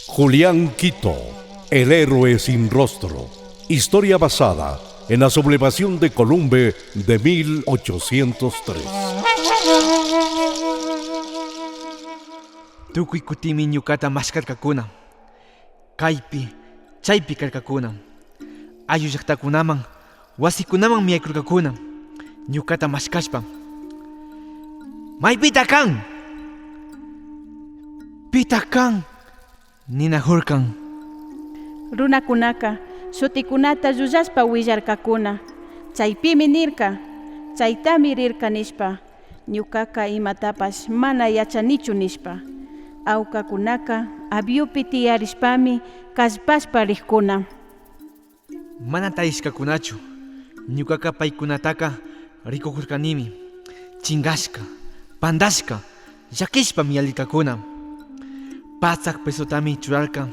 Julián Quito, el héroe sin rostro. Historia basada en la sublevación de Columbe de 1803. Tukuy kutimi ñukata mashkarkakuna. Kaypi, chaypi karkakuna. Ayllu llaktakunaman, wasikunamanmi yaykurkakuna. Ñukata mashkashpa. Maypita kan? Pita kan? Ninajurkan. Runakunaka shutikunata llullashpa willarkakuna. Chaypimi nirka, chaytami rirka nishpa. Ñukaka imatapash mana yachanichu nishpa. Awkakunaka aviupi tiyarishpami kallpashpa rikkuna. Mana tarishkakunachu. Ñukaka paykunataka rikukurkanimi. Chingashka, pandashka, llakishpami yallikakuna. Patsak pesotami churarka.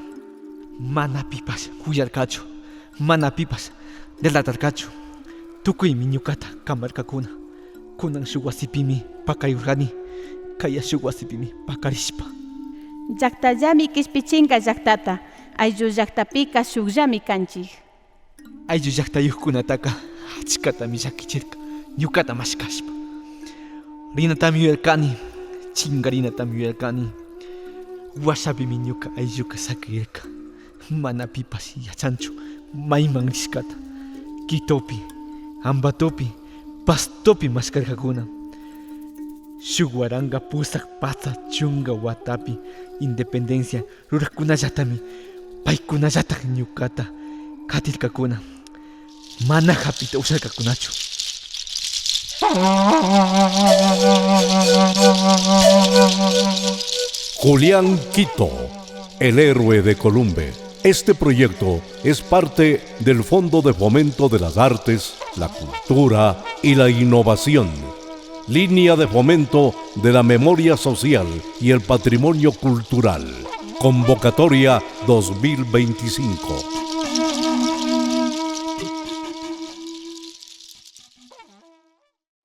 Mana pipash huillarkachu, mana pipash delatarkachu. Tukuymi ñukata kamarkakuna. Kunan shuk wasipimi pakarikurkani, kaya shuk wasipimi pakarishpa. Llaktallami kishpichinka llaktata, ayllu llaktapika shukllami kanchik. Ayllu llaktayukkunataka achkatami llakichirka ñukata mashkashpa. Rinatami yuyarkani, chinkarinatami yuyarkani. Washapimi ñuka aylluka sakirirka. Mana pipash yachanchu mayman rishkata. Quitopi, Ambatopi, Pastopi mashkarkakuna. Shuk 1880 watapi independencia rurakkunallatami paykunallatak ñukata katirkakuna. Mana hapita usharkakunachu. Julián Quito, el héroe de Columbe. Este proyecto es parte del Fondo de Fomento de las Artes, la Cultura y la Innovación. Línea de fomento de la memoria social y el patrimonio cultural. Convocatoria 2025.